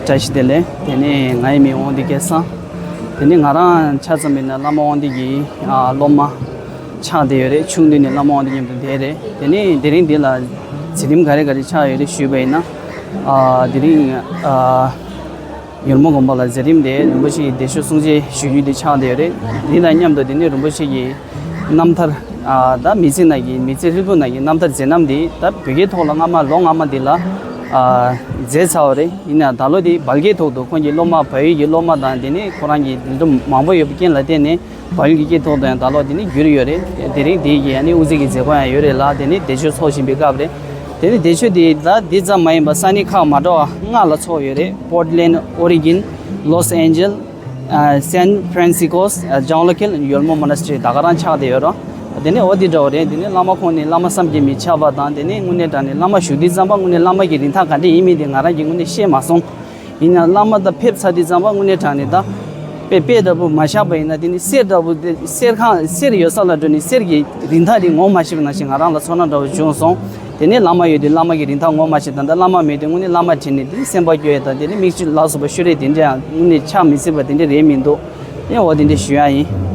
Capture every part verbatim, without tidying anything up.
བཀྲ་ཤིས་བདེ་ལེགས། དེ་ནས་ང་ཡི་མིང་དབང་འདུས་སྐལ་བཟང་། དེ་ནས་ང་རང་ཆ་ཙམ་ཡིན་ན་བླ་མ་དབང་འདུས་ཀྱི་ཨ་སློབ་མ་ཆགས་བསྡད་ཡོད་རེད། ཆུང་དུས་ནས་བླ་མ་དབང་འདུས་མཉམ་དུ་བསྡད་རེད། དེ་ནས་དེ་རིང་འདི་ལ་མཛད་རིམ་ག་རེ་ག་རེ་ཆགས་ཡོད་རེད་ཞུས་པ་ཡིན་ན། ཨ་དེ་རིང་ཨ་ཡུལ་མོ་དགོན་པ་ལ་མཛད་རིམ་དེ་རིན་པོ་ཆེའི་བདེ་མཆོག་གསུང་ཆོག་ཞུ་རྒྱུ་དེ་ཆགས་བསྡད་ཡོད་རེད། འདི་དང་མཉམ་དུ་དེ་ནས་རིན་པོ་ཆེ་གི་རྣམ་ཐར། ཨ་ད་མི་ཚེ་ནང་གི་མི་ཚེ་ཧྲིལ་པོ་ནང་གི་རྣམ་ཐར་མཛད་རྣམ་འདི་ད་བོད་སྐད་ཐོག་ལ་སྔ་མ་ལོ་སྔ་མ་འདི་ལ་ཨ་མཛད་ཚར་བ་རེད། ཡིན་ནའང་ད་ལོ་འདི་བལ་སྐད་ཐོག་ཏུ་ཁོང་གི་སློབ་མ་བལ་ཡུལ་གྱི་སློབ་མ་དང་དེ་ནས་ཁོ་རང་གི་འདི་འདྲ་མང་པོ་ཡོད་པའི་རྐྱེན་ལ་བརྟེན་ནས་བལ་ཡུལ་གྱི་སྐད་ཐོག་ཏུ་ཡང་ད་ལོ་འདི་ནས་བསྒྱུར་ཡོད་རེད། དེ་རིང་འདི་གི་ཡང་ནི་དབུ་འཛིན་གྱི་མཛད་སྒོ་ཡང་ཡོད་རེད་ལ། དེ་ནས་བདེ་མཆོག་འཚོགས་བཞིན་པའི་སྐབས་རེད། དེ་ནས་བདེ་མཆོག་འདི་ད་འདི་ཙམ་མ་ཡིན་པར་ས་གནས་ཁག་མ་འདྲ་བ་ལྔ་ལ་འཚོགས་ཡོད་རེད། Portland, Oregon, Los Angeles, San Francisco, John Locke, ཡུལ་མོ་Monastery ད་ག་རང་ཆགས་བསྡད་ཡོད་རེད། དེ་ནས་འོ་འདི་འདྲ་བ་རེད། དེ་ནས་བླ་མ་ཁོང་ནས་བླ་མ་བསམ་གྱིས་མི་ཁྱབ་པ་དང་། དེ་ནས་དངོས་གནས་དྲང་གནས་བླ་མ་བཞུགས་དུས་ཙམ་པ་དངོས་གནས་བླ་མ་གི་རིན་ཐང་ག་འདྲ་ཡིན་མིན་དེ་ང་རང་གིས་དངོས་གནས་ཤེས་མ་སོང་། ཡིན་ནའང་བླ་མ་དང་ཕེབས་ཚར་དུས་ཙམ་པ་དངོས་གནས་དྲང་གནས་ད་དཔེ་དཔེ་འདྲ་པོ་མ་བཞག་པ་ཡིན་ན། དེ་ནི་གསེར་འདྲ་པོ་དེ་གསེར་ཁང་གསེར་ཡོད་ས་ལ་འགྲོ་ནས་གསེར་གྱི་རིན་ཐང་དེ་ངོ་མ་ཤེས་པ་ནང་བཞིན་ང་རང་ལ་ཚོར་སྣང་འདྲ་པོ་བྱུང་སོང་། དེ་ནས་བླ་མ་ཡོད་དུས་བླ་མ་གི་རིན་ཐང་ངོ་མ་ཤེས། ད་ལྟ་བླ་མ་མེད་དུས་དངོས་གནས་བླ་མ་དྲན་ནས་དེ་ནི་སེམས་པ་སྐྱོ་ཡ་དང་། དེ་ནི་མིག་ཆུ་ལ་སོགས་པ་ཤོར་ཡ་དེ་འདྲ་ཡང་དངོས་གནས་ཆགས་མི་སྲིད་པ་དེ་འདྲ་རེད་མི་འདུག་ཡང་འོ་དེ་འདྲ་ཞུ་ཡ་ཡིན།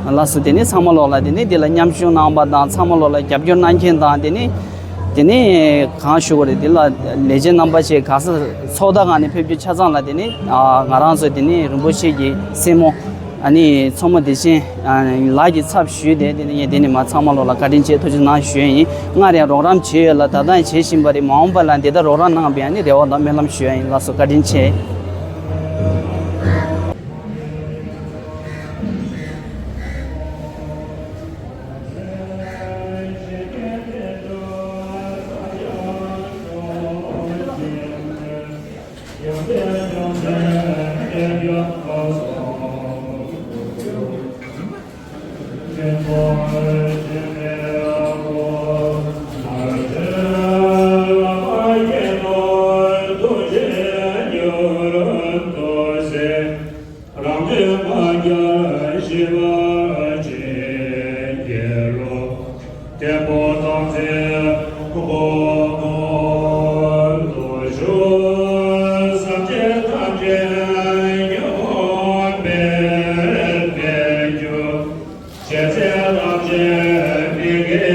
ལགས་སོ། དེ་ནས་ཚང་མ་ལོག་ལ་དེ་ནས་དེ་ལ་མཉམ་ཞུགས་གནང་བ་དང་། ཚང་མ་ལོག་ལ་རྒྱབ་སྐྱོར་གནང་མཁན་དང་། དེ་ནས་དེ་ནས་གང་ཞུ་དགོས་རེད། དེ་ལ་ལས་བྱེད་རྣམ་པ་བཅས་ག་ས་ཚོགས་བདག་ཁང་ནས་ཕེབས་རྒྱུ་ཆ་ཚང་ལ་དེ་ནས་ཨ་ང་རང་ཚོ་དེ་ནས་རིན་པོ་ཆེ་གི་སྲས་མོ་ཨ་ནི་མཚོ་མོ་བདེ་ཆེན་ཨ་ལགས་ཀྱི་ཚབ་ཞུས་ཏེ། དེ་ནས་ངས་དེ་ནས་མ་ཚང་མ་ལོག་ལ་བཀའ་དྲིན་ཆེ་ཐུགས་རྗེ་གནང་ཞུ་ཡ་ཡིན། སྔར་ཡང་རོགས་རམ་བྱས་ཡོད་ལ། ད་ལྟ་ཡང་བྱེད་བཞིན་པ་རེད། མ་འོངས་པ་ལ་འདི་ལྟར་རོགས་རམ་གནང་བའི་ཨ་ནི་རེ་བ་དང་སྨོན་ལམ་ཞུ་ཡ་ཡིན། ལགས་སོ། བཀའ་དྲིན་ཆེ། རང་དོན་མ་རྒྱལ་ཞི་བ་ཅན་གྱི་བློ། བརྟན་པོ་ཐམས་ཅད་གོང་དུ་བཞུགས། སེམས་ཅན་ཐམས་ཅད་ཉོན་མོངས་པའི་དཔལ་གྱུར། ཞེ་ཚད་ཐམས་ཅད་མི་དགེ་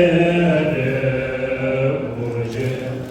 ལས་གྲོལ་ཞིང་།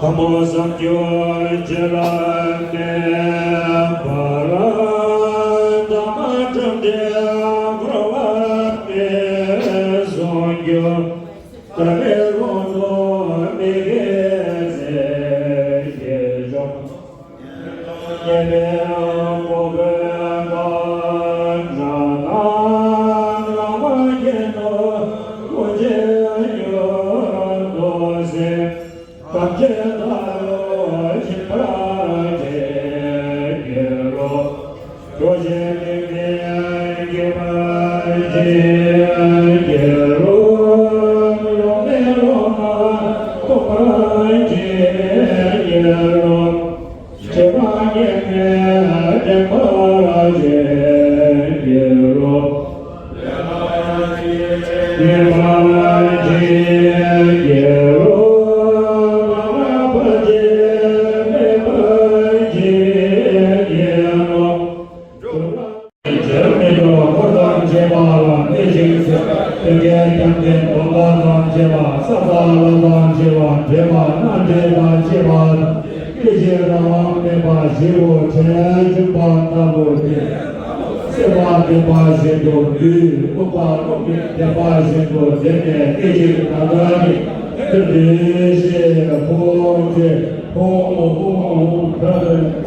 ཁམས་བཟང་སྐྱོང་བྱེད་ལ་གནས་པ་ལ། དམ་པ་ཁྲོམ་འདི་འཁོར་བ་ནས་བཟུང་རྒྱུ། ད་ལས་ལོག་ཏུ་མི་དགེ་ཚེ་ཞིག་འཇོམས། འཁོར་དང་བཅས་པ་ལ་གནས་ཤིང་འཚལ། དོན་ཀྱང་སྐྱབས་མགོན་དོན་དག་དང་བཅས་པ། ས་དང་ལྷ་དང་བཅས་པ། འདྲེ་དང་གནམ་འདྲེ་དང་བཅས་པ་དང་། སྐད་ཅིག་རང་དབང་མེད་པ་བཞི་པོ་དྲན་བཅུག་པ་ལྟ་བུ་སྟེ། སེམས་པ་བདེ་བ་བཞིན་དུ་འདུས། ལྐུགས་པ་ལྐུགས་པའི་བདེ་བ་བཞིན་དུ་བདེ་ནས་སྐད་ཅིག་ད་ལྟ་ནི་དེ་འདྲའི་ཞེས་ཕུང་བྱེད་ཕུང་ཕུང་ཕུང་།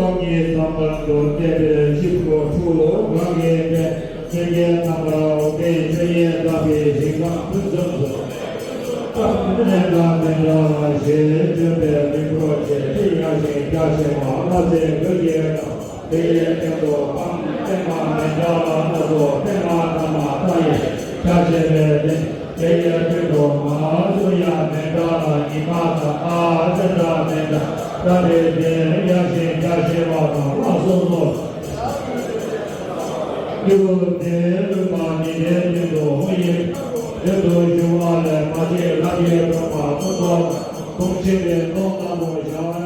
རང་ཉིད་དམ་པར་གྱུར་ཏེ། དཔལ་ཆེན་པོ་ཁྲོ་བོ་རང་གི་སྟེ། སེམས་ཅན་རྣམས་ལ་འོད་ལྡན་ཆོས་ཉིད་བརྩེགས་པའི་ཞིང་ཁམས་ཕུན་སུམ་ཚོགས། ལྟ་བུའི་ནས་དང་མི་འདྲ་བ་ཞེས་བརྗོད་པའི་རིམ་གྲོ་ཆེ་སྟེ། ཡར་ཞིང་རྒྱས་ཤིང་མར་ལྷ་ཚེ་འགུགས་ཀྱི་རྣམ། དེ་ཡི་སྟེང་དུ་འཕགས་པདྨ་མནྡ་ལ་སྣ་ཚོགས་པདྨ་འདབ་མ་མཐའ་ཡས་ཆ་བྱད་པའི་སྟེང་། དེ་ཡི་སྟེང་དུ་མ་ཧཱ་སུ་ཡ་མནྡ་ལ་ཉི་མ་དང་ཨ་ཙི་ཏྲ་མནྡ་ལྟ་བུའི་སྟེང་ཡར་ཞིང་རྒྱས་ཤིང་མར་ལྷ་ཚོགས་སུ། སྐྱེས་བུ་དེ་ལུས་པ་ཉི་ཟླའི་སྟེང་དུ་ཧཱུྃ་ཡིག་མདུན་དུ་ཞུ་བ་ལས། མ་གཅིག་ལྷ་ཡི་སྒྲོན་མ་ཀུན་ཏུ་དུང་ཕྱུར་བའི་སྟོང་ལྟ་བུ་ཞལ་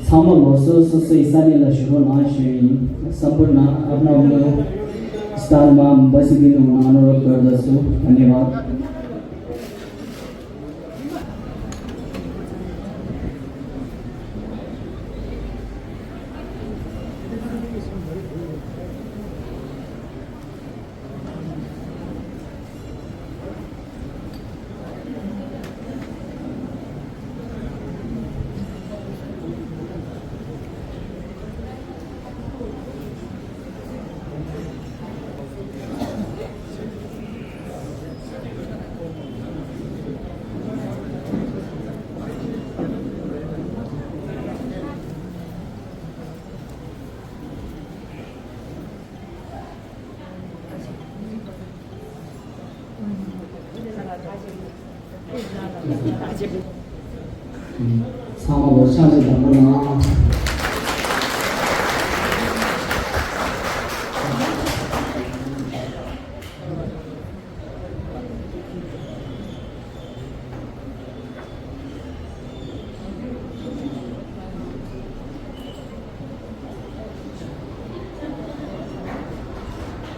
ཚང་མ་ལོགས་སུ་སོ་སོའི་ས་གནས་ལ་བཞུགས་རོགས་གནང་ཞུ་ཡིན། संपूर्ण अपना अपना स्थान मा बसी बिनु अनुरोध गर्दछु। धन्यवाद। ཚང་མ་ལོ་ཆགས་ཅིག་དང་པོ་ན།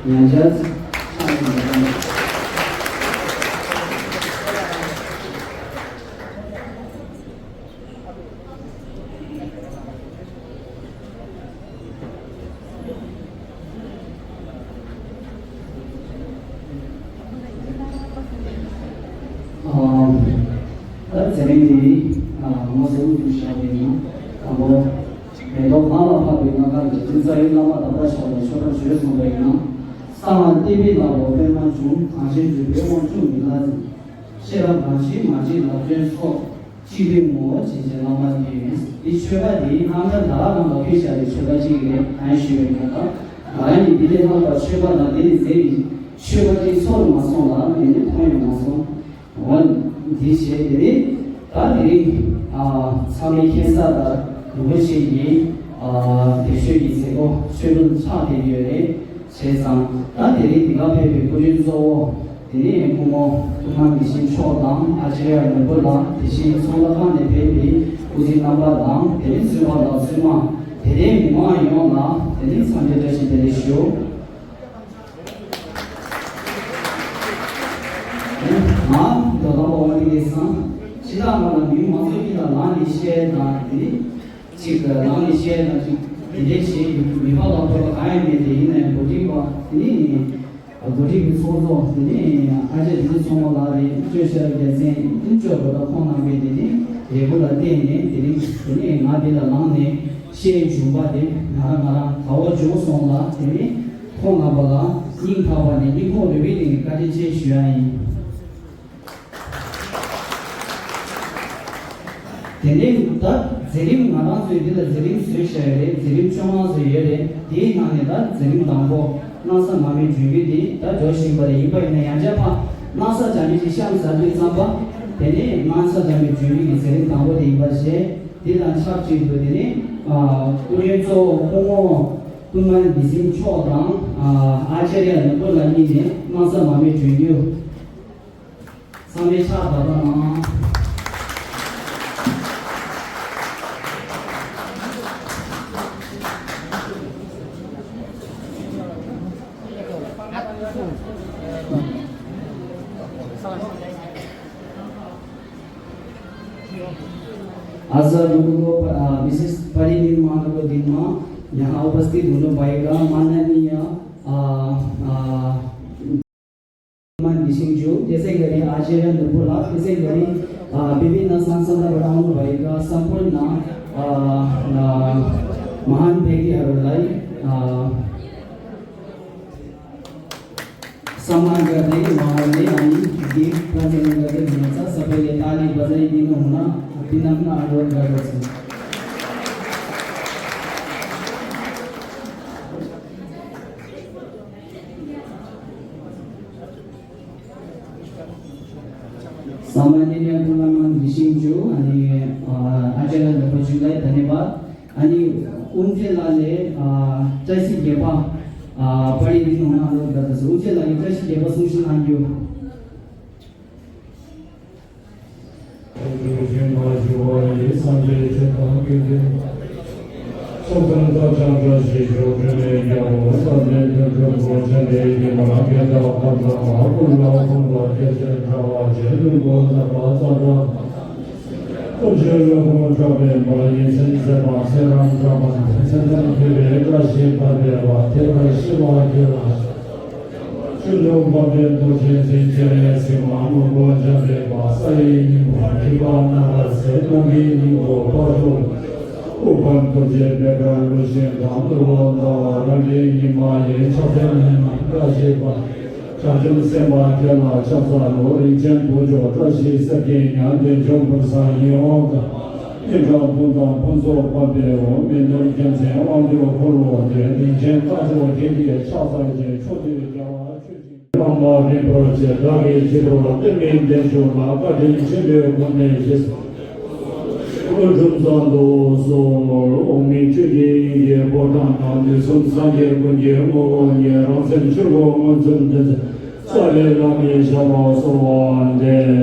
ཉན་ཆ། ད་དེ་རིང་འདི་ངོ་སེམས་དུ་བཞག་པའི་ནང་དང་པོ་མེ་ཏོག་གང་ལ་ཕབ་པའི་སྔ་གར་གྱི་ཅི་རྩ་ཡི་བླ་མ་དམ་པ་ཞབས་ལ་མཆོད་པར་བརྗོད་གསུངས་པའི་ནང་། གསང་སྔགས་བསྟན་པའི་བདག་པོ་པདྨ་འབྱུང་། གངས་ཅན་འདུས་པའི་དབང་ཕྱུག་མི་ལ་འཛིན། ཤེས་རབ་གངས་ཅན་མ་སྐྱེས་ལམ་སྟོན་མཆོག། སྤྱི་བོའི་ངོ་བོ་བྱིན་ཅན་བླ་མ་ཡིན། འདི་མཆོད་པ་འདི་སྔགས་འཆང་དྭ་ལག་ཁང་ལ་ཕུལ་བཞག་པའི་མཆོད་པ་གཅིག་རེད། གང་ཞུས་པའི་ནང་ལྟར་ང་རང་གིས་འདི་ལས་ལྷག་པ་མཆོད་པ་དང་དེ་ལས་མཛེས་པའི་མཆོད་པ་གཅིག་ཚོར་མ་སོང་ལ། དེ་ནི་མཐོང་ཡང་མ་སོང་། འོ་འདི་བྱས་དེ་ནི་ད་དེ་རིང་ཚང་མའི་མཁྱེན་གསལ་ལྟར་རིན་པོ་ཆེ་ཡིས་བེད་སྤྱོད་ཀྱི་མཛད་སྒོ་མཆོད་རོལ་ཆགས་བསྡད་ཡོད་རེད། བྱས་ཙང་ད་དེ་རིང་འདི་ག་ཕེབས་པའི་སྐུ་མགྲོན་གཙོ་བོ་དེ་ནས་སྐུ་ངོ་ཐུབ་དབང་དགེ་བཤེས་མཆོག་དང་ཨ་ཅརྱ་མོན་གྷོ་ལགས། དེ་བཞིན་ཚོང་ལྷ་ཁང་ནས་ཕེབས་པའི་སྐུ་ཚེ་རྣམ་པ་དང་། དེ་ནས་བཙུན་པ་དང་བཙུན་མ། དེ་ནས་མི་མང་ཡོངས་ལ་དེ་ནས་འཚམས་འདྲི་བཀྲ་ཤིས་བདེ་ལེགས་ཞུ། ང་རྡོ་ལམ་པ་དབང་འདུས་སྐལ་བཟང་། སྤྱིར་བཏང་ང་ལ་མི་མང་ཚོགས་ཀྱིས་ལ་ལངས་ནས་བཤད་དང་དེ་ནས། གཅིག་ལངས་ནས་བཤད་ན་གཅིག་དེ་འདྲས་བྱེད་ཡོད་མི་ཕ་ལ་ཕོ་ལ་གང་ཡང་མེད་དེ། ཡིན་ནའི་འགོ་ཁྲིད་པ་དེ་ནི་འགོ་ཁྲིད་ཀྱི་ཚོགས་གཙོ་དེ་ནི་ཨ་ཅག་དེ་ཚོ་ཚང་མ་ལ་རེད། སྤྱོད་ཤར་རྒྱལ་མཚན་དེ་སྤྱོད་དགོས་ད་ཁོང་རྣམ་པས་དེ་ནི་ལས་འགུལ་ལ་བརྟེན་ནས་དེ་རིང་དེ་ནི་ང་འདི་ལ་ལངས་ནས་བཤད་བྱུང་པ་དེ་ང་རང་ང་རང་དགའ་བོ་བྱུང་སོང་ལ། དེ་ནི་ཁོང་རྣམ་པ་ལ་སྙིང་ཐག་པ་ནས་སྙིང་ཁོང་རུས་པའི་གཏིང་ནས་བཀའ་དྲིན་ཆེ་ཞུ་ཡ་ཡིན། དེ་ནས་ད་མཛད་རིམ་ང་རང་ཚོའི་འདི་ལ་མཛད་རིམ་བཟོས་བཞག་ཡོད་རེད། མཛད་རིམ་བཅོ་ལྔ་བཟོས་ཡོད་རེད། དེའི་ནང་ནས་ད་མཛད་རིམ་དང་པོ་སྣང་ས་མར་མེའི་སྒྲོན་གྱིས་འདི་ད་འགྲོ་བཞིན་པ་རེད། ཡིན་པ་ཡིན་ན་ཡང་བསྐྱར་ཕར་སྣང་ས་འཇམ་མེ་ཅིག་བཤམས་ཚར་དུས་ཙམ་པ། དེ་ནས་སྣང་ས་འཇམ་མེའི་སྒྲོན་གྱིས་ཀྱི་མཛད་རིམ་དང་པོ་དེ་ཡིན་པ་བྱས། འདི་དང་ཆབས་ཅིག་ཏུ་དེ་ནས་ཨ་སྐུ་མགྲོན་གཙོ་བོ་སྐུ་ངོ་ཀུན་དགའ་འདི་སེམས་མཆོག་དང་ཨ་ཨ་ཅཱརྱ་ནོར་བུ་ལགས་གཉིས་ནས་སྣང་ས་མར་མེའི་སྒྲོན་གྱིས། ཚང་མས་ཕྱག་བརྡབས་པ་གནང་། आज गुरुको, अ, विशेष परिनिर्वाणको दिनमा यहाँ उपस्थित हुनुभएका माननीय, अ, अ, मान घिसिङज्यू, त्यसै गरी आचार्य नुपुला, त्यसै गरी, अ, विभिन्न संस्थानबाट आउनुभएका सम्पूर्ण, अ, अ, महान व्यक्तिहरूलाई, अ, सम्मान गर्दै उहाँहरूले अनि गिफ्ट प्रदान गर्दै हुनुहुन्छ। सबैले ताली बजाइदिनु हुन विनम्र अनुरोध गर्दछु। सामान्य नियममा घिसिङज्यू अनि, अ, आचार्य नुपुज्यूलाई धन्यवाद। अनि उनले लाले, अ, चैसी गेपा, अ, पढिदिनु हुन अनुरोध गर्दछु। उनले लाले चैसी गेपा सुनसुन आन्यो। ཀུན་མཁྱེན་ལྷ་ཁང་གྲགས་པའི་མ་ཡིན་ཕྱིན་ཟད་པ་ཚེ་རབས་གྲགས་པ་མཚན་ལྡན་ཐེག་པའི་བཀྲ་ཤིས་འཕགས་པའི་བ་ཐེག་པ་ཞི་བ་དགེ་ལ། ཆོས་ལུགས་འཕགས་པའི་མཐུ་ཆེན་སྲས་སྤྱན་རས་གཟིགས་མ་ནོར་བུ་འཇམ་དཔལ་དཔལ་ས་ཡི་སྙིང་པོ་ཁྱིམ་པ་རྣམ་པར་སེལ་གནང་གི་སྙིང་པོ་དཔལ་འབྱོར་ཨུཏྤལ་ཐུགས་རྗེའི་བེ་ཀར་ཀླུ་ཆེན་དང་ནོར་བུ་ཟླ་བ་རབ་འབྲིང་ཉི་མ་ཡི་ཕྱག་འཚལ་ལྷ་མིའི་བཀྲ་ཤིས་པ། བྱང་ཆུབ་སེམས་དཔའ་ཁྱེད་ལ་ཕྱག་འཚལ་ལོ། རིན་ཆེན་བུ་མཆོག་བཀྲ་ཤིས་གསེར་གྱི་ཉ་སྟེ་འབྱུང་པོ་བཟང་ཡིད་འོང་དང་། སྙན་གྲགས་ཕུན་དང་ཕུན་ཚོགས་འཕགས་པའི་འོག་མིན་འདུན་རྒྱལ་མཚན་དབང་འདུས་འཁོར་ལོ་སྡེ། རིན་ཆེན་རྟ་མཆོག་ཁྱེད་ཀྱི་ཕྱག་འཚལ་ཞིང་མཆོད་འདོད་རྒྱལ་བ་ཆོས་ཀྱི་བླ་མ་རིན་པོ་ཆེ་བདག་གི་རྗེས་འགྲོ་བསྟན་པའི་བདེ་མཆོག་ལ་བཀའ་དྲིན་ཆེན་པོས་དགོངས་ནས་བཞེས། ཀླུ་སྒྲུབ་ཚང་དུ་སོགས་འོག་མིན་ཆོས་ཀྱི་དབྱིངས་ཀྱི་ཕོ་བྲང་ནང་དུས་གསུམ་སངས་རྒྱས་ཀུན་གྱི་ངོ་བོ་ཉིད་རང་སེམས་ཆོས་སྐུ་མངོན་སུམ་སྟོན་མཛད། རྩ་བའི་བླ་མའི་ཞབས་ལ་གསོལ་བ་འདེབས།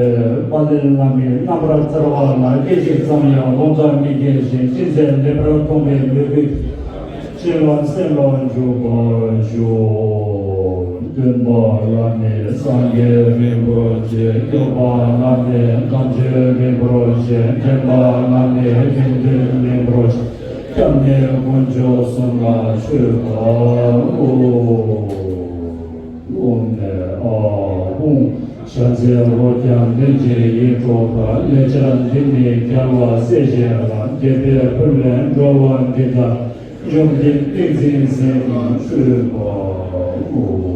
དཔལ་ལྡན་བླ་མའི་རྣམ་པར་ཐར་པ་ལ་སྐད་ཅིག་ཙམ་ཡང་ལོག་ལྟ་མི་སྐྱེ་ཞིང་ཅི་མཛད་ལེགས་པར་མཐོང་བའི་མོས་གུས་ཤིང་ལ་གསན་ལ་འཇུག་པར་ཞུ། སྟོན་པ་བླ་མེད་སངས་རྒྱས་རིན་པོ་ཆེ། སྐྱོབ་པ་བླ་མེད་དམ་ཆོས་རིན་པོ་ཆེ། འདྲེན་པ་བླ་མེད་དགེ་འདུན་རིན་པོ་ཆེ། སྐྱབས་གནས་དཀོན་མཆོག་གསུམ་ལ་མཆོད་པར་འབུལ། ཨོཾ་ཨཱཿཧཱུྃ། ཕྱག་འཚལ་ལོ། སྐྱབས་གནས་ཀྱི་ཡིད་འཕྲོག་པ། ལས་བྱ་འདི་ནི་རྒྱལ་བ་སྲས་བཅས་ལ། དགྱེས་པའི་ཕུལ་བས་འགྲོ་བ་འདི་དག་བཅོམ་ལྡན་ཏིང་འཛིན་ཟིལ་གནོན་མཆོད་པར་འབུལ།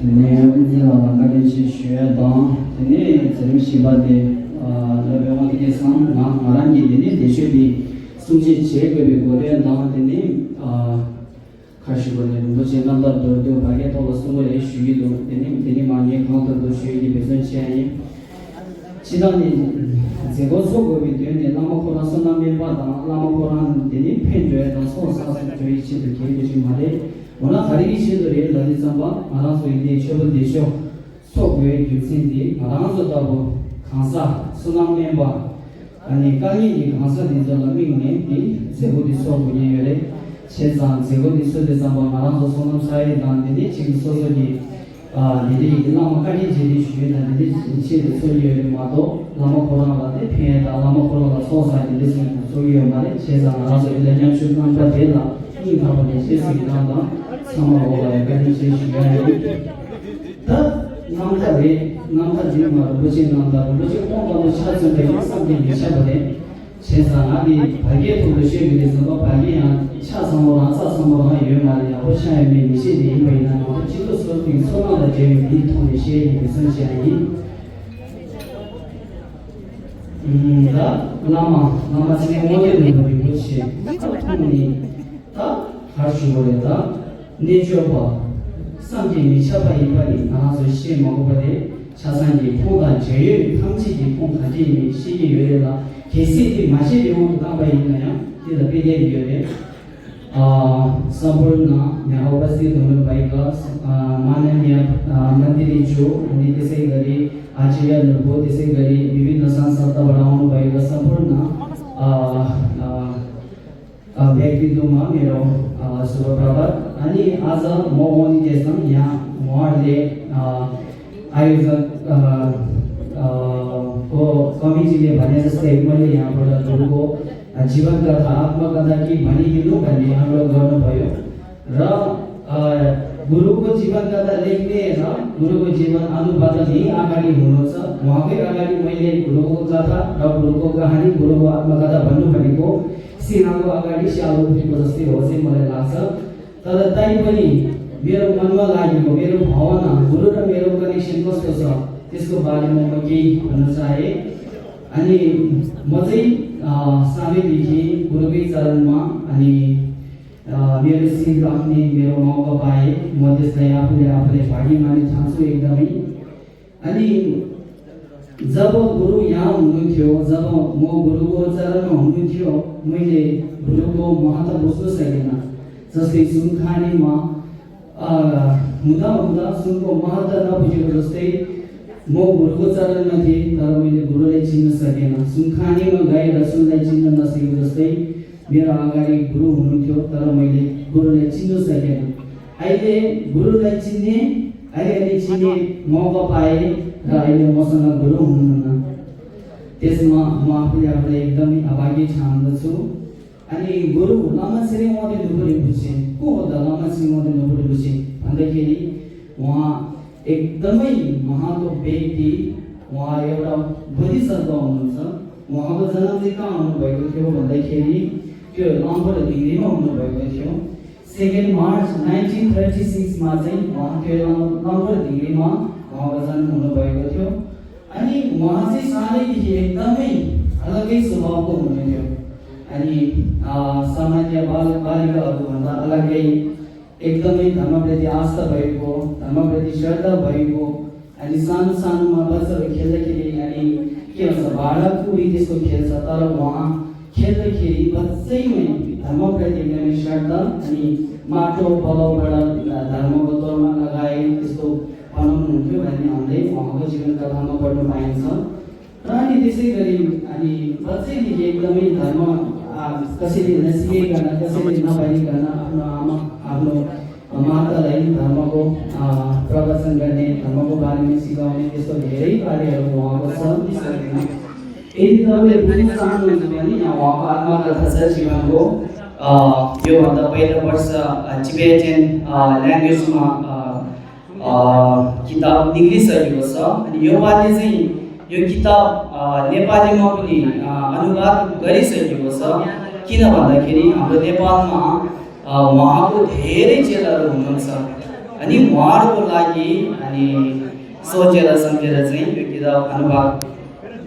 དེ་ནས་དབུ་འཛིན་ལགས་ལ་བཀའ་དྲིན་ཆེ་ཞུ་ཡ་དང་། དེ་ནས་མཛད་རིམ་བཞི་པ་དེ་ལ་བའི་དབང་དེ་སྐལ་བཟང་ང་ང་རང་གིས་དེ་ནས་འདི་ཤོད་དེ་གསུང་བཤད་བྱེད་དགོས་པའི་གོ་དོན་དང་། དེ་ནས་ཁ་ཞུ་བ་ནས་རིན་པོ་ཆེ་རྣམ་ཐར་མདོར་བསྡུས་བར་བརྒལ་ཐོག་ལ་གསུང་བ་རེ་ཞུ་གི་འདུག་དེ་ནས་དེ་ནས་མ་ངས་གང་ཐུབ་ཐུབ་ཞུ་ཡ་གི་འབད་བརྩོན་བྱས་ཡིན། སྤྱིར་བཏང་ནས་མཛད་སྒོ་འཚོགས་དགོས་པའི་དོན་ནི་བླ་མ་ཁོ་རང་བསོད་ནམས་དམན་པ་དང་། བླ་མ་ཁོ་རང་དེ་ནི་ཕན་འགྲོ་ཡ་དང་ཚོགས་བསགས་སུ་འགྲོ་ཡི་ཆེད་དུ་གལ་དེ་ཞིག་མ་རེད། འོ་ན་ག་རེ་གི་ཆེད་དུ་རེད་ལབ་དུས་ཙམ་པ། ང་རང་ཚོ་ཡི་འདིའི་མཆོད་པ་འདི་ཆོ་འཚོགས་དགོས་པའི་རྒྱུ་མཚན་འདི་ང་རང་ཚོ་ལྟ་བུ་གང་ཟག་བསོད་ནམས་དམན་པ། ཨ་ནི་དཀའ་ངལ་གྱི་གང་ཟག་འདི་ཚོ་ལ་དམིགས་ནས་འདི་མཛད་སྒོ་འདི་འཚོགས་དགོས་ཀྱི་ཡོད་རེད། བྱས་ཙང་མཛད་སྒོ་འདི་འཚོགས་དུས་ཙམ་པ་ང་རང་ཚོ་བསོད་ནམས་བསགས་ཡས་དང་། འདི་ནི་གཅིག་གི་སོ་སོ་གི་ཨ་འདི་འདྲའི་ཡི་གེ་བླ་མ་བཀའ་དྲིན་རྗེས་དྲན་ཞུ་ཡས་དང་། འདི་འདྲའི་ཆེད་དུ་འཚོགས་ཀྱི་ཡོད་རེད་མ་གཏོགས། བླ་མ་ཁོ་རང་ལ་དེ་ཕན་ཡས་དང་། བླ་མ་ཁོ་རང་ལ་ཚོགས་བསགས་ཡས་འདི་འདྲའི་ཆེད་དུ་འཚོགས་ཀྱི་ཡོད་མ་རེད། བྱས་ཙང་ང་རང་ཚོ་འདི་ལ་མཉམ་ཞུགས་གནང་པ་དེ་ལ་སྙིང་ཐག་པ་ནས་རྗེས་སུ་ཡི་རང་དང་། ཚང་མ་འོག་ལ་ཡང་བཀའ་དྲིན་ཆེ་ཞུ་ཡ་ཡིན། ད་རྣམ་ཐར་རེད། རྣམ་ཐར་འདི་མ་རིན་པོ་ཆེའི་རྣམ་ཐར། རིན་པོ་ཆེ་ཁོང་ལྟ་བུ་ཆ་མཚོན་པའི་བསམ་གྱིས་མི་ཁྱབ་པ་རེད། བྱས་ཙང་ང་འདི་བར་བརྒལ་ཐོག་ཏུ་བཤད་དགོས་དུས་ཙམ་པ། བར་བརྒལ་ཡང་ཆ་ཚང་པོ་རང་རྩ་ཚང་པོ་རང་ཡོད་མ་རེད། ཡག་པོ་ཆགས་ཡོད་མེད་མི་ཤེས་ཏེ། ཡིན་པ་ཡིན་ན་ང་ཚོ་སྤྱི་ཚོགས་སོ་སོའི་ཚོར་སྣང་དང་འབྲེལ་བའི་འདིའི་ཐོག་ནས་བཤད་ཡིན་པའི་བསམ་བྱས་ཡིན། ད་བླ་མ་བླ་མ་ཚེ་རིང་དངོས་གནས་ནོར་བུ་རིན་པོ་ཆེ་ཐུགས་ནི་ད་གར་བྱུང་བ་རེད། ད་རྣལ་འབྱོར་པ་བསམ་གྱིས་མི་ཁྱབ་པ་ཡིན་པ་ནི་ང་རང་ཚོས་བཤད་མ་དགོས་པ་རེད། ཆ་ཚང་གི་ཁུངས་དང་འབྲེལ་ཡོད་ཐམས་ཅད་ཀྱི་ཁུངས་ག་འདྲ་ཡིན་མིན་ཤེས་ཀྱི་ཡོད་རེད་ལ། གལ་སྲིད་དེ་མ་ཤེས་པའི་དབང་དུ་བཏང་པ་ཡིན་ན་ཡང་དེ་ལ་དཔེ་དེབ་ཡོད་རེད། ཨ། སམ་པུར་ན་ནེ་ཧ་ཨུ་པ་སི་ཐི་དྷོ་རོ་མ་བྷ་ཡི་ཀ། ཨ། མ་ན་ནི་ཡ། ཨ། མན་ཏི་རི་ཇུ། ཨ་ནི་ཏེ་སེ་ག་རི། ཨ་ཅཱརྱ་ནོར་བུ་ཏེ་སེ་ག་རི། བི་བི་ན་སན་སར་ཏ་བ་ར་ཧོ་ནོ་བྷ་ཡི་ཀ། སམ་པུར་ན། ཨ། ཨ། ཨ། བྷེ་ཀི་དུ་མ་མེ་རོ། ཨ། སུ་བ་པྲ་བྷ། ཨ་ནི་ཨ་ཛ་མོ་འོ་ནི་ཏེ་སང་ཡང་མོ་ཨར་ལེ། ཨ། आयोजक, अ, अ, को कमिटीले भनेजस्तै मैले यहाँबाट गुरुको, अ, जीवन कथा, आत्मकथा कि भनिदिनु भन्ने अनुरोध गर्नुभयो र, अ, गुरुको जीवन कथा लेख्ने र गुरुको जीवन अनुवाद नै अगाडि हुनुहुन्छ। उहाँकै अगाडि मैले गुरुको कथा र गुरुको कहानी, गुरुको आत्मकथा भन्नु भनेको सिंहको अगाडि स्याल उठेको जस्तै हो चाहिँ मलाई लाग्छ। तर तैपनि मेरो मनमा लागेको, मेरो भावना, गुरु र मेरो कनेक्सन कस्तो छ, त्यसको बारेमा म केही भन्न चाहेँ। अनि म चाहिँ, अ, सानैदेखि गुरुकै चरणमा, अनि, अ, मेरो सिर राख्ने मेरो मौका पाएँ। म त्यसलाई आफूले, आफूले भाग्यमानी ठान्छु एकदमै। अनि जब गुरु यहाँ हुनुहुन्थ्यो, जब म गुरुको चरणमा हुनुहुन्थ्यो, मैले गुरुको महत्त्व बुझ्न सकेन। जस्तै सुनखानीमा, अ, हुँदा हुँदा सुनको महत्त्व नबुझेको जस्तै म गुरुको चरणमा थिएँ, तर मैले गुरुलाई चिन्न सकेन। सुनखानीमा गएर सुनलाई चिन्न नसकेको जस्तै मेरो अगाडि गुरु हुनुहुन्थ्यो, तर मैले गुरुलाई चिन्न सकेन। अहिले गुरुलाई चिन्ने, अहिले, अहिले चिन्ने मौका पाएँ र अहिले मसँग गुरु हुनुहुन्न। त्यसमा म आफूले आफूलाई एकदमै अभागी ठान्दछु। अनि गुरु लामा श्री महोदय नुपुर रिम्पोछे को हो त? लामा श्री महोदय नुपुर रिम्पोछे भन्दाखेरि उहाँ एकदमै महाको व्यक्ति, उहाँ एउटा बोधिसत्व हुनुहुन्छ। उहाँको जन्म चाहिँ कहाँ हुनुभएको थियो भन्दाखेरि त्यो लम्बर ढिङ्ग्रीमा हुनुभएको थियो। सेकेन्ड मार्च नाइन्टिन थर्टी सिक्समा चाहिँ उहाँ त्यो लम-, लम्बर ढिङ्ग्रीमा उहाँको जन्म हुनुभएको थियो। अनि उहाँ चाहिँ सानैदेखि एकदमै अलगै स्वभावको हुनुहुन्थ्यो। अनि, अ, सामान्य बाल-, बालिकाहरूभन्दा अलगै एकदमै धर्मप्रति आस्था भएको, धर्मप्रति श्रद्धा भएको, अनि सानो सानोमा बच्चाहरू खेल्दाखेरि अनि के भन्छ, भाँडाकुँडी त्यस्तो खेल्छ, तर उहाँ खेल्दाखेरि बच्चैमै धर्मप्रति एकदमै श्रद्धा अनि माटो पलाउबाट धर्मको तोर्मा लगाए त्यस्तो बनाउनुहुन्थ्यो भन्ने हामीले उहाँको जीवन कथामा पढ्न पाइन्छ। र अनि त्यसै गरी अनि बच्चैदेखि एकदमै धर्म, आ, कसैले नसिकाइकन, कसैले नभनिकन आफ्नो आमा, आफ्नो मातालाई धर्मको, आ, प्रवचन गर्ने, धर्मको बारेमा सिकाउने त्यस्तो धेरै कार्यहरू उहाँको छ। यदि तपाईँले बुझ्न चाहनुहुन्छ भने यहाँ उहाँको आत्मकथा छ जीवनको। अ, योभन्दा पहिलो वर्ष, अ, टिबेटन, अ, ल्याङ्ग्वेजमा, अ, अ, किताब निक्लिसकेको छ। अनि योपालि चाहिँ यो किताब, अ, नेपालीमा पनि, अ, अनुवाद गरिसकेको छ। किन भन्दाखेरि हाम्रो नेपालमा, अ, उहाँको धेरै चेलाहरू हुनुहुन्छ। अनि उहाँहरूको लागि अनि सोचेर सम्झेर चाहिँ यो किताब अनुवाद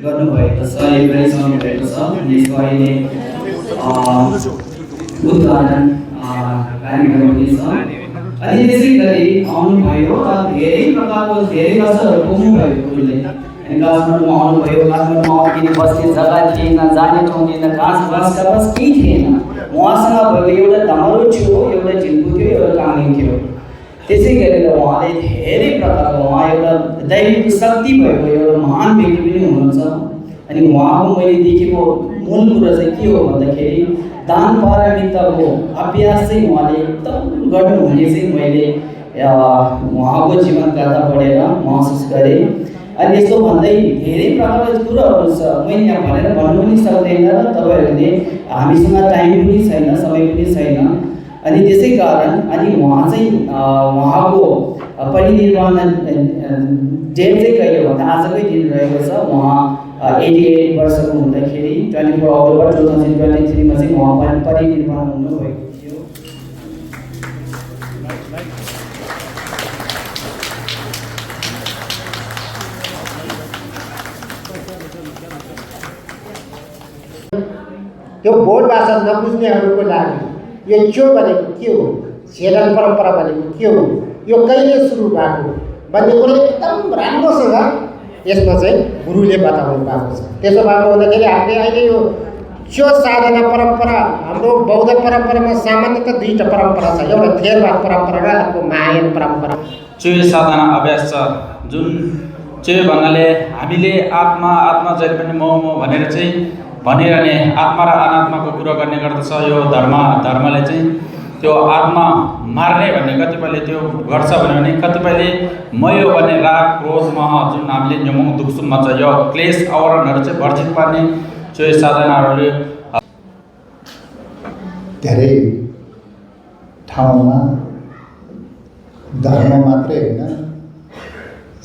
गर्नुभएको छ, यो गरिसक्नुभएको छ। अनि यसको अहिले, अ, उद्घाटन, अ, कार्यक्रम पनि छ। अनि त्यसै गरी आउनुभयो र धेरै प्रकारको धेरै वर्षहरू पुग्नुभयो गुरुले। अनि काठमाडौँमा आउनुभयो, काठमाडौँमा आउनुभयो, बस्ने जग्गा थिएन, जाने ठाउँ थिएन, घाँस, घाँस, घाँस केही थिएन। उहाँसँग भएको एउटा धमारो थियो, एउटा झिल्पु थियो, एउटा काङ्ग्रेङ थियो। त्यसै गरेर उहाँले धेरै प्रकारको, उहाँ एउटा दैविक शक्ति भएको एउटा महान व्यक्ति पनि हुनुहुन्छ। अनि उहाँको मैले देखेको मूल कुरा चाहिँ के हो भन्दाखेरि दान पारमिताको अभ्यास चाहिँ उहाँले एकदम गर्नुहुने चाहिँ मैले, अ, उहाँको जीवन कथा पढेर महसुस गरेँ। अनि यस्तो भन्दै धेरै प्रकारका कुराहरू छ, मैले यहाँ भनेर भन्नु पनि सक्दैन र तपाईँहरूले, हामीसँग टाइम पनि छैन, समय पनि छैन। अनि त्यसै कारण अनि उहाँ चाहिँ, अ, उहाँको, अ, परिनिर्वाण, अ, अ, डेट चाहिँ कहिले हो भन्दा आजकै दिन रहेको छ। उहाँ, अ, एटी एट वर्षको हुँदाखेरि twenty four October two thousand twenty थ्रीमा चाहिँ उहाँ पनि परिनिर्वाण हुनुभएको थियो। त्यो बोर्ड भाषा नबुझ्नेहरूको लागि यो च्यो भनेको के हो, झेलन परम्परा भनेको के हो, यो कहिले सुरु भएको भन्ने कुरा एकदम राम्रोसँग यसमा चाहिँ गुरुले बताउनु भएको छ। त्यसो भएको हुँदाखेरि हामीले अहिले यो च्यो साधना परम्परा, हाम्रो बौद्ध परम्परामा सामान्यतः दुईटा परम्परा छ, एउटा थेरवाद परम्परा र अर्को महायान परम्परा। च्यो साधना अभ्यास छ, जुन च्यो भन्नाले हामीले आत्मा, आत्मा जहिले पनि म, म भनेर चाहिँ भनिरहने, आत्मा र अनात्माको कुरा गर्ने गर्दछ। यो धर्म, धर्मले चाहिँ त्यो आत्मा मार्ने भन्ने कतिपयले त्यो गर्छ भन्यो भने, कतिपयले म यो भन्ने राग, क्रोध, मोह जुन हामीले न्यमङ दुख्छौँ भन्छ, यो क्लेश आवरणहरू चाहिँ वर्जित पार्ने च्यो साधनाहरूले। धेरै ठाउँमा धर्म मात्रै होइन,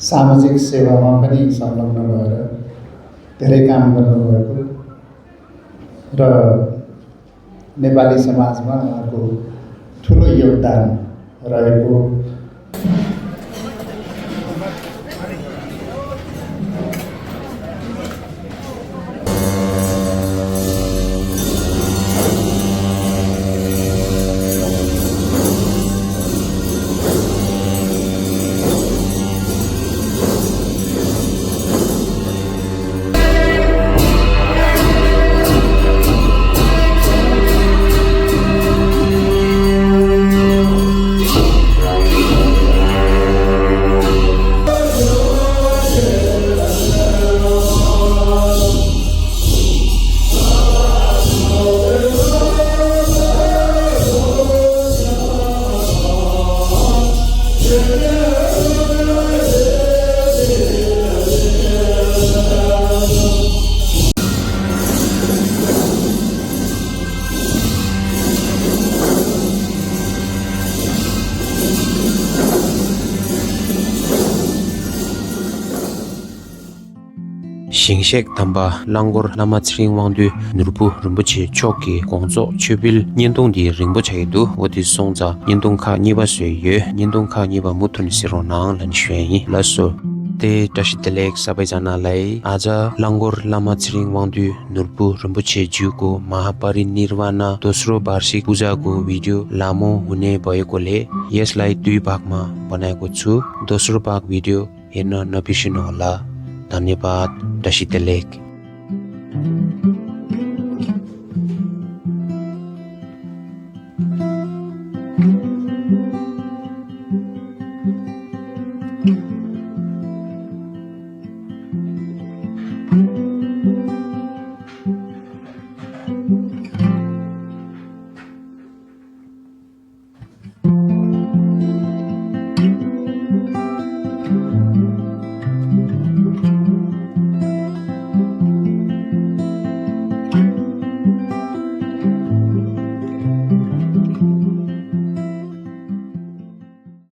सामाजिक सेवामा पनि संलग्न भएर धेरै काम गर्नुभएको र नेपाली समाजमा उहाँको ठुलो योगदान रहेको। ཞིང་གཤེགས་དམ་པ་རླངས་འཁོར་བླ་མ་ཚེ་རིང་དབང་འདུས་ནོར་བུ་རིན་པོ་ཆེ་མཆོག་གི་དགོངས་རྫོགས་ཆོས་འཕེལ་བརྙན་ཐུང་འདི་རིང་པོ་ཆགས་ཀྱི་འདུག་འོ་དེ་སོང་ཙང་བརྙན་ཐུང་ཁག་གཉིས་པ་བཟོས་ཡོད། བརྙན་ཐུང་ཁག་གཉིས་པ་མུ་མཐུད་ནས་གཟིགས་རོགས་གནང་ལབ་ནས་ཞུ་ཡ་ཡིན། ལགས་སོ། དེ་བཀྲ་ཤིས་བདེ་ལེགས། ས་པའི་ཛ་ན་ལའི་ཨ་ཛ་རླངས་འཁོར་བླ་མ་ཚེ་རིང་དབང་འདུས་ནོར་བུ་རིན་པོ་ཆེ་ཇུ་གོ་མ་ཧཱ་པ་རི་ནིར་ཝཱ་ན་དོ་སོ་བར་ཤིག་པུ་ཛ་གོ་བི་ཌི་ཡོ་ལ་མོ་ཧུ་ནེ་བོ་ཡེ་གོ་ལེ་ཡེས་ལའི་ཏུའི་བག་མ་བོ་ནའི་གོ་ཚུ་དོ་སོ་བག་བི་ཌི་ཡོ། ཡིན་ན་ན་བི་ཤི་ནོ་ལ། དྷ་ནི་བཱད། བཀྲ་ཤིས་བདེ་ལེགས།